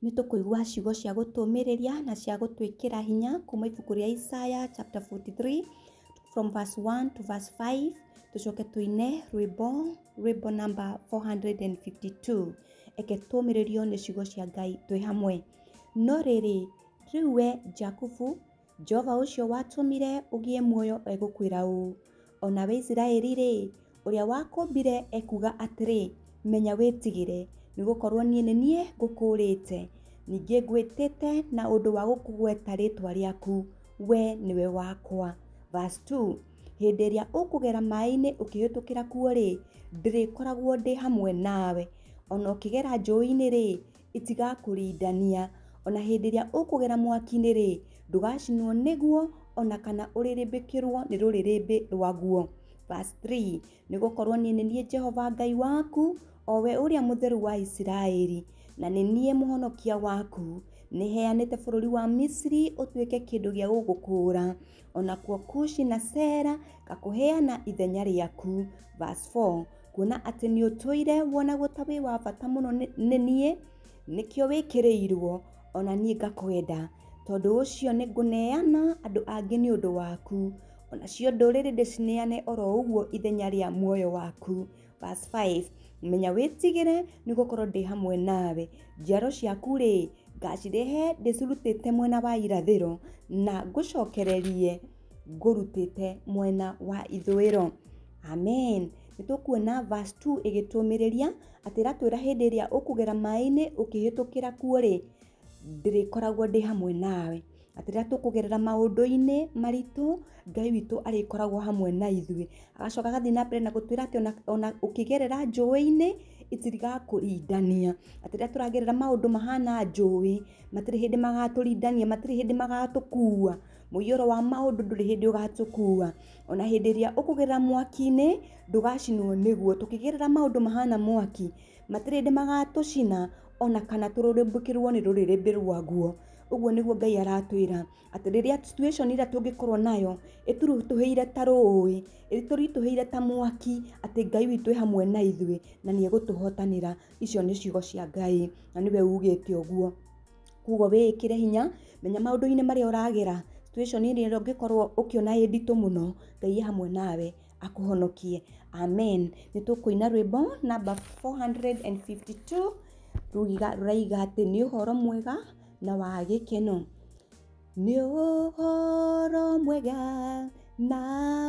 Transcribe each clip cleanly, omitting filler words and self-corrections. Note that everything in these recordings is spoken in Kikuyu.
Nĩ tũkũigua ciugo cia gũtũũmĩrĩria na cia gũtwĩkĩra hinya kuma ibuku rĩa Isaiah chapter 43 from verse 1 to verse 5, tũcoke tũine rwĩmbo, rwĩmbo number 452. Eke tũũmĩrĩrio nĩ ciugo cia Ngai twĩ hamwe. No rĩrĩ, rĩu we Jakubu, Jehova ũcio watũmire ũgĩe muoyo egũkwĩra ũũ, o nawe Isiraeli-rĩ, ũrĩa wakũmbire ekuuga atĩrĩ, Menya wĩtigĩre, nĩ gũkorũo niĩ nĩ niĩ ngũkũũrĩte, ningĩ ngwĩtĩte na ũndũ wa gũkũgweta rĩĩtwa rĩaku, wee nĩwe wakwa. Verse 2, Hĩndĩ ĩrĩa ũkũgera maĩ-inĩ ũkĩhĩtũkĩra kuo-rĩ, ndĩrĩkoragwo ndĩ hamwe nawe, o na ũkĩgera njũĩ-inĩ-rĩ, itigakũrindania. O na hĩndĩ ĩrĩa ũkũgera mwaki-inĩ-rĩ, ndũgacinwo nĩguo, o na kana ũrĩrĩmbĩkĩrwo nĩ rũrĩrĩmbĩ rwaguo. Verse 3, Nĩ gũkorũo niĩ nĩ niĩ Jehova Ngai waku, o we Ũrĩa Mũtheru wa Isiraeli, na nĩ niĩ Mũhonokia waku. Nĩ heanĩte bũrũri wa Misiri ũtuĩke kĩndũ gĩa gũgũkũũra, o nakuo Kushi na Sera ngakũheana ithenya rĩaku. Verse 4, Kuona atĩ nĩ ũtũire wonagwo ta wĩ wa bata mũno nĩ niĩ, nĩkĩo wĩkĩrĩirũo, o na niĩ ngakwenda. Tondũ ũcio nĩngũneana andũ angĩ nĩ ũndũ waku, o nacio ndũrĩrĩ ndĩcineane oro ũguo ithenya rĩa muoyo waku. Verse 5, Menya wĩtigĩre, nĩ gũkorũo ndĩ hamwe nawe. Njiaro ciaku-rĩ, ngacirehe ndĩcirutĩte mwena wa irathĩro, na ngũcokererie ngũrutĩte mwena wa ithũĩro. Amen. Nĩ tũkuona verse 2 ĩgĩtũmĩrĩria atĩ ĩratwĩra hĩndĩ ĩrĩa ũkũgera maĩ-inĩ ũkĩhĩtũkĩra kuo-rĩ, ndĩrĩkoragwo ndĩ hamwe nawe. Atĩ rĩrĩa tũkũgerera maũndũ-inĩ maritũ, Ngai witũ arĩkoragwo hamwe na ithuĩ. Agacoka agathiĩ na mbere na gũtwĩra atĩ ona ũkĩgerera njũĩ-inĩ, itirigakũrindania. Atĩ rĩrĩa tũragerera maũndũ mahana njũĩ, matirĩ hĩndĩ magatũrindania, matirĩ hĩndĩ magatũkua. Mũiyũro wa maũndũ ndũrĩ hĩndĩ ũgatũkua. Ona hĩndĩ ĩrĩa ũkũgerera mwaki-inĩ, ndũgacinwo nĩguo. Tũkĩgerera maũndũ mahana mwaki, matirĩ hĩndĩ magatũcina, ona kana tũrũrĩmbũkĩrwo nĩ rũrĩrĩmbĩ rwaguo. Ũguo nĩguo Ngai aratwĩra, atĩ rĩrĩa situation ĩrĩa tũngĩkorwo nayo, ĩtũritũhĩire ta rũĩ, ĩtũritũhĩire ta mwaki, atĩ Ngai witũ e hamwe na ithuĩ, na nĩ egũtũhotanĩra. Icio nĩ ciugo cia Ngai, na nĩwe ugĩte ũguo. Koguo wĩĩkĩre hinya, menya maũndũ-inĩ marĩa ũragera, situation ĩrĩa ũngĩkorwo ũkĩona ĩ nditũ mũno, Ngai e hamwe nawe akũhonokie. Amen. Nĩ tũkũina rwĩmbo namba 452 rũraiga atĩ nĩ ũhoro mwega na wa gĩkeno. Nĩ ũhoro mwega na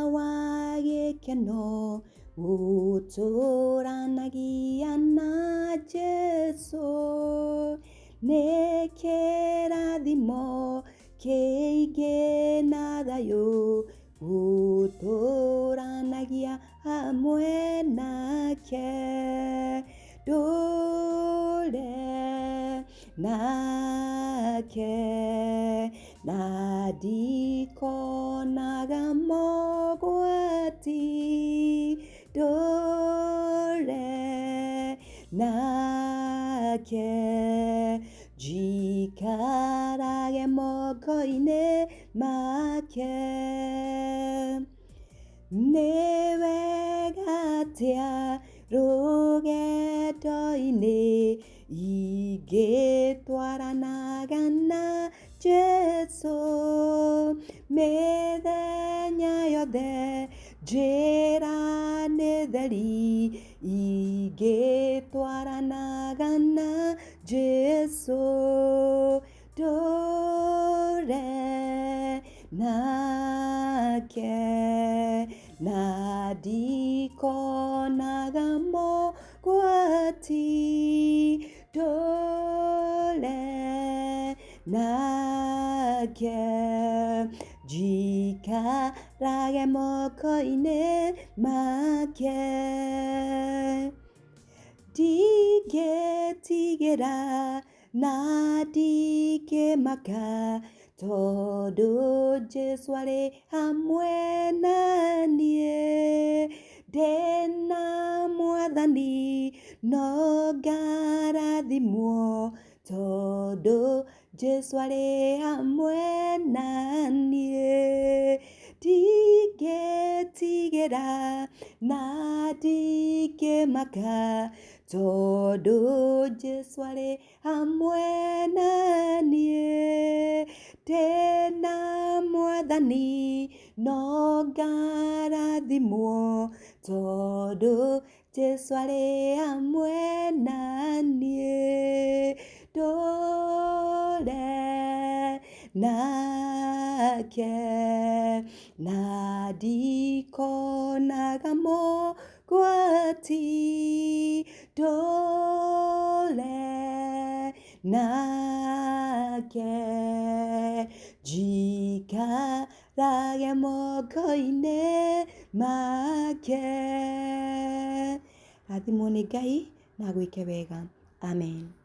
wa gĩkeno gũtũranagia na Jesũ. Nĩ kĩrathimo kĩingĩ na thayũ gũtũranagia hamwe nake. Ndũre nake na ndikonaga mogwati. Ndũre nake njikarage moko-inĩ make. Nĩ wega atĩa rũgendo-inĩ ingĩtwaranaga na Jesũ mĩthenya yothe njĩra nĩ theri ingĩtwaranaga na Jesũ ndũre nake na ndikonaga mogwati ndũre nake njikarage moko-inĩ make. Ndingĩtigĩra na ndingĩmaka tondũ Jesũ arĩ hamwe na niĩ. Ndĩna mwathani no ngarathimwo tondũ Jesũ arĩ hamwe na niĩ. Ndingĩtigĩra na ndingĩmaka tondũ Jesũ arĩ hamwe Mwathani no ngarathimwo tondũ Jesũ arĩ hamwe na niĩ. Ndũre nake na ndikonaga mogwati. Ndũre nake njikarage moko-inĩ make. Rathimwo nĩ Ngai na agwĩke wega. Amen.